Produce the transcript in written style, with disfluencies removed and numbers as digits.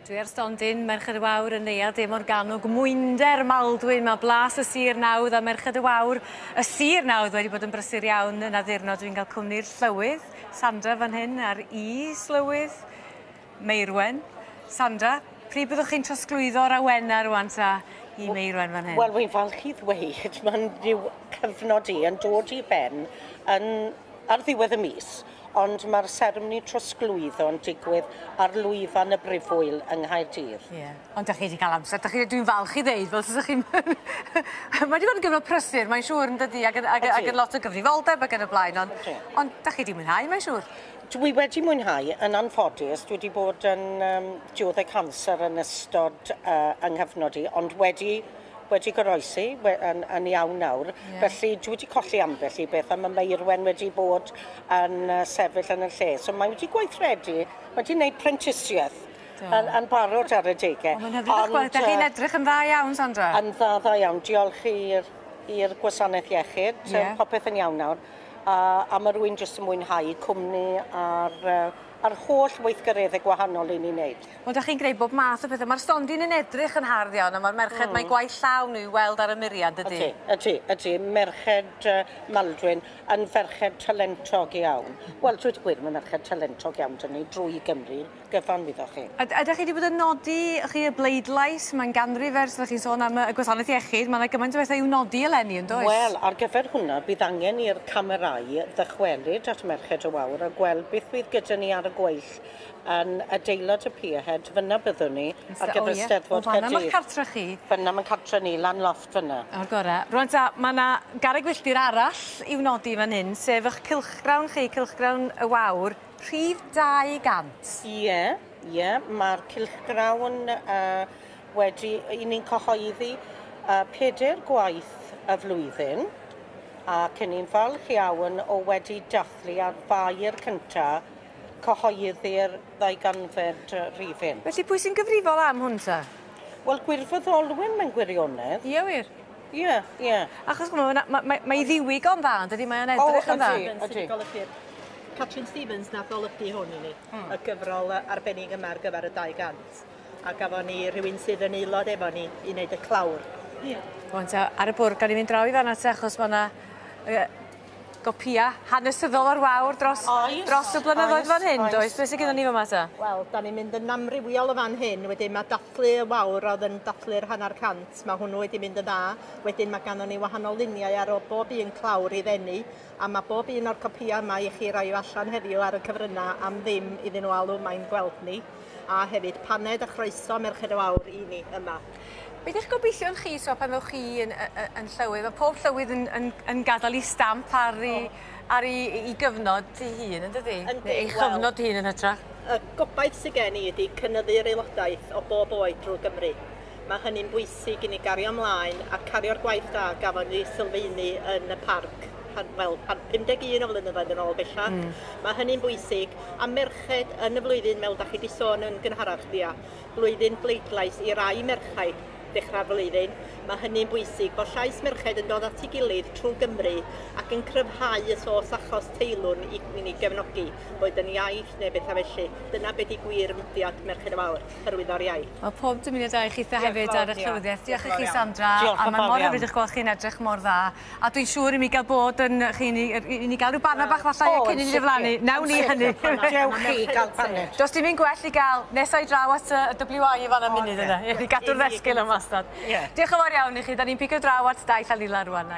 Dwi ar stondin Merched y Wawr yn Neuadd De Morgannwg, mwynder Maldwyn, mae blas y sir nawdd a Merched y Wawr, y sir nawdd wedi bod yn brysur iawn yn addurno. Dwi'n cael cwmni'r llywydd, Sandra fan hyn, a'r is-lywydd, Meirwen. Sandra, pryd byddwch chi'n trosglwyddo'r awenau rwan ta i Meirwen fan hyn? Wel, wy'n falch i ddweud, mae'n rhyw cyfnod i yn dod i ben yn, ar ddiwedd y mis, ond mae'r seremoni trosglwyddo yn digwydd ar lwyfan y Brifwyl yng Nghaerdydd. Ie. Ond 'dach chi 'di cael amser, 'dach chi, dwi'n falch i ddeud, fel os chi'n... Mae wedi bod yn gyfnod prysur, mae'n siŵr, yn dydi, ac yn lot o gyfrifoldeb ac yn y blaen, ond, ond 'dach chi 'di mwynhau, mae'n siŵr. Dwi wedi mwynhau, yn anffodus, dwi wedi bod yn dioddef canser yn ystod yng nghyfnod i, ond wedi goroesi yn iawn nawr. Yeah. Felly dwi wedi colli ambell i beth, a mae Meirwen wedi bod yn sefyll yn y lle. So mae wedi gweithredu, mae wedi gwneud prentisiaeth yn barod ar y degau. Mae'n hyfryd o'ch gweld. Dach chi'n edrych yn dda iawn, Sandra? Yn dda iawn. Diolch i'r gwasanaeth iechyd. Yeah. Popeth yn iawn nawr. A mae rhywun jyst yn mwynhau cwmni a'r holl weithgareddau gwahanol i ni'n neud. Wel, 'dach chi'n gwneud bob math o bethau. Mae'r stondin yn edrych yn hardd iawn, a mae'r merched, mae gwaith llaw nhw i weld ar y muriau, dydy? Ydy, ydy. Merched Maldwyn yn ferched talentog iawn. Wel, dweud y gwir, mae merched talentog iawn 'da ni drwy Gymru, gyfan wyddoch chi. A ydych chi wedi bod yn nodi chi y bleidlais? Mae'n ganrif ers ydych chi'n sôn am y gwasanaeth iechyd. Mae yna gymaint o bethau i'w nodi eleni, yn does? Wel, ar gyfer hwnna, bydd angen i'r camerâu ddychwelyd at Merched y Wawr a gweld beth fydd gyda ni ar y gweill yn adeilad y Pierhead. Fyna byddwn ni ar gyfer Steddfod Caerdydd. Fanna mae'ch cartre chi? Fyna mae'n cartre ni, lan lofft fyna. O'r gorau. Rwan ta, mae yna garreg filltir arall i'w nodi fan hyn, sef eich cylchgrawn chi, cylchgrawn y Wawr, rhif 200. Ie, ie, mae'r cylchgrawn wedi, i ni'n cyhoeddi 4 gwaith y flwyddyn, ac yn ni'n falch iawn o wedi dathlu ar Fai'r cynta cyhoeddi'r 200fed rhifyn. Felly pwy sy'n gyfrifol am hwn ta? Wel, gwirfoddolwyr mewn gwirionedd. Ie, wir? Ie, ie. Achos mae ei ddiwyg o'n dda, yn dydi? Mae'n edrych yn dda. Ydy. Catrin Stevens nath olygu hwn i ni, y gyfrol arbennig yma ar gyfer y 200. A gafon ni rhywun sydd yn aelod efo ni i wneud y clawr. Ie. Rwan ta, ar y bwrdd, gawn ni fynd draw i fan'na te, achos ma' 'na gopia hanesyddol o'r Wawr dros y blynyddoedd fan hyn, does? Beth sydd gyda ni fama ta? Wel, da ni'n mynd yn amrywiol o fan hyn. Wedyn mae dathlu y Wawr oedd yn dathlu'r 150, mae hwnnw wedi mynd yn dda. Wedyn mae ganddo ni wahanol luniau ar bob un clawr i ddenu, a mae bob un o'r copïau yma i chi roi allan heddiw ar y cyfryngau am ddim iddyn nhw alw mae'n gweld ni. A hefyd paned a chroeso Merched y Wawr i ni yma. Be ydych gobeithio'n chi, so pan ddewch chi yn llywydd? Mae pob llywydd yn gadael ei stamp ar ei gyfnod ei hun, yn dydi? Yndi. Ei chyfnod hun yn hytrach. Y gobaith sydd gen i ydy cynyddu'r aelodaeth o bob oed drwy Gymru. Mae hynny'n bwysig i ni gario ymlaen a cario'r gwaith da gafon ni sylfaenu yn y parc. Wel, 51 o flynyddoedd yn ôl bellach. Mae hynny'n bwysig. A merched yn y flwyddyn, fel da chi wedi sôn yn gynharach ddia, blwyddyn bleidlais i rai merchaid dechrau'r flwyddyn. Mae hynny'n bwysig bod llais merched yn dod at ei gilydd trwy Gymru ac yn cryfhau y sos achos teilwng i ni gefnogi, boed yn iaith neu bethau felly. Dyna beth i gwir mudiad Merched y Wawr, hyrwyddo'r iaith. Wel, pob dymuniad da i chitha hefyd ar eich llywyddiaeth. Diolch i chi, Sandra. A mae mor hyfryd eich gweld chi'n edrych mor dda. A dwi'n siŵr i mi gael bod yn chi, i ni gael rhyw baned bach falle cyn i ni ddiflannu. Nawn ni hynny. Dewch chi gael paned. Does dim un gwell i gael nesau draw at y WI fan y munud yna. I gadw'r ddesgyl yma. Diolch yn fawr iawn i chi. Da ni'n pigo draw at daith Alila rwan.